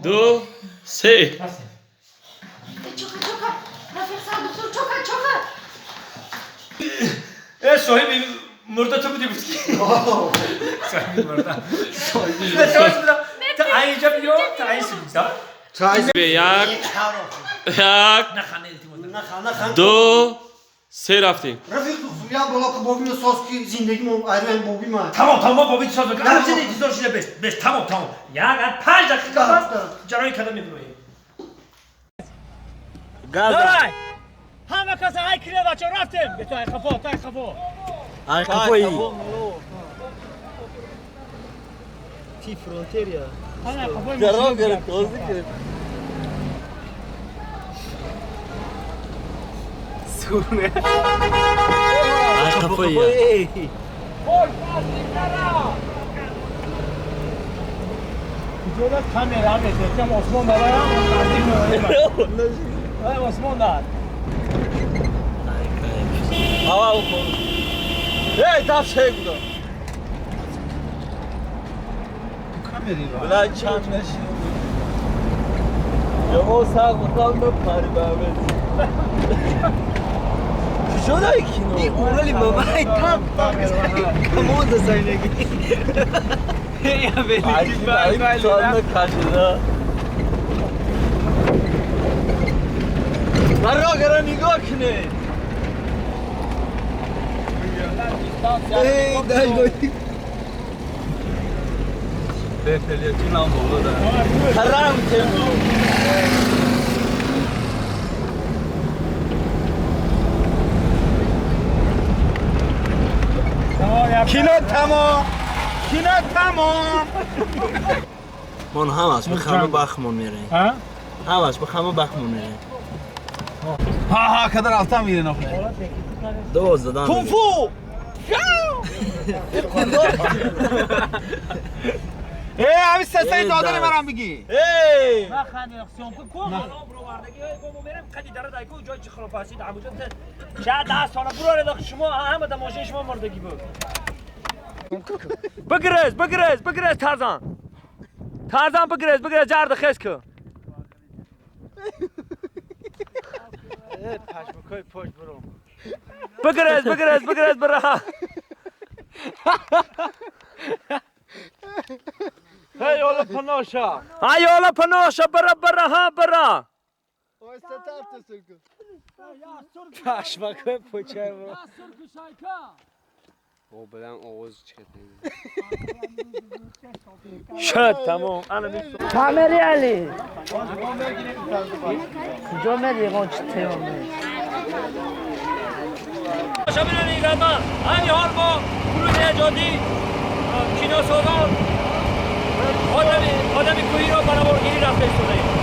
2 3. Чока, чока. Рафиқ сар доктор, чока, чока. Э, соҳиби мурда ту будӣ, гуфт ки соҳиби мурда. Та айҷа биё, та ай сибита. Як, як, ду, се, рафтем. Рафиқ духтур, я боло ки бобино соз ки зиндагимо айран боби ма. Тамом, тамом, боби соз. Ана интизор шуда, беш, беш, тамом, тамом. Як, 5 дақиқа пас ҷарои када мебироем. Давай! Ҳама каса ай кире, бачо, рафтем. Бето ай хафо, то ай хафо. Ай қафои. Ти фронтерия. Ай хафо. Гаро гирифт, тозӣ гирифт. Суне. Ай қафои. Куҷода камера метем, осмон дарам, наздик меоем. Ай осмон дар. Ава букун. Эй, даф шей буда. Блай чанд нешин. Ямо саг бутан бепари бамет. Чӣ шуда кино? И урали мамай там там. Камон да сайнеги. Я велики Ай, бай. чанд кашида. Баро гара нигоҳ кунед. Эй, дай гой. Бефелиятунам боло да. Харам тему. Кино тамом. Кино тамом. Мон ҳамаш ба хама бахмон мерем. Ҳа? Ҳамаш ба хама бахмон мерем. Ҳа, ҳа, када рафтам мире нохе. Ду задан. Кунг-фу! Э, ҳамин сесаи додари марам бигӣ. Эй! Ма ханди съёмка ку. Бровардагӣ мо мерем қади дара дайку ҷой чи хилофасид ҳамуҷо шояд 10 сола буроре дох шумо ҳама да мошини шумо мурдагӣ буд. Бигирез, бигирез, бигирез, Тарзан. Тарзан, бигирез, бигирез, ҷарда хез ку. Пашмакои пош буром. Бигирез, бигирез, бигирез, бира. Эй, ола паноша. Ай, ола паноша, бира, бира, ҳа, бира. Пашмакои почай буром. О, балан овоз чиқад. Шуд, тамом. Ана ми. Камери али. Куҷо мери, ягон чи тема нест. Шабинани градман, ҳами ҳол мо гурӯҳи эҷодӣ киносозон одами, одами кӯҳиро ба наворгирӣ рафта истодаем.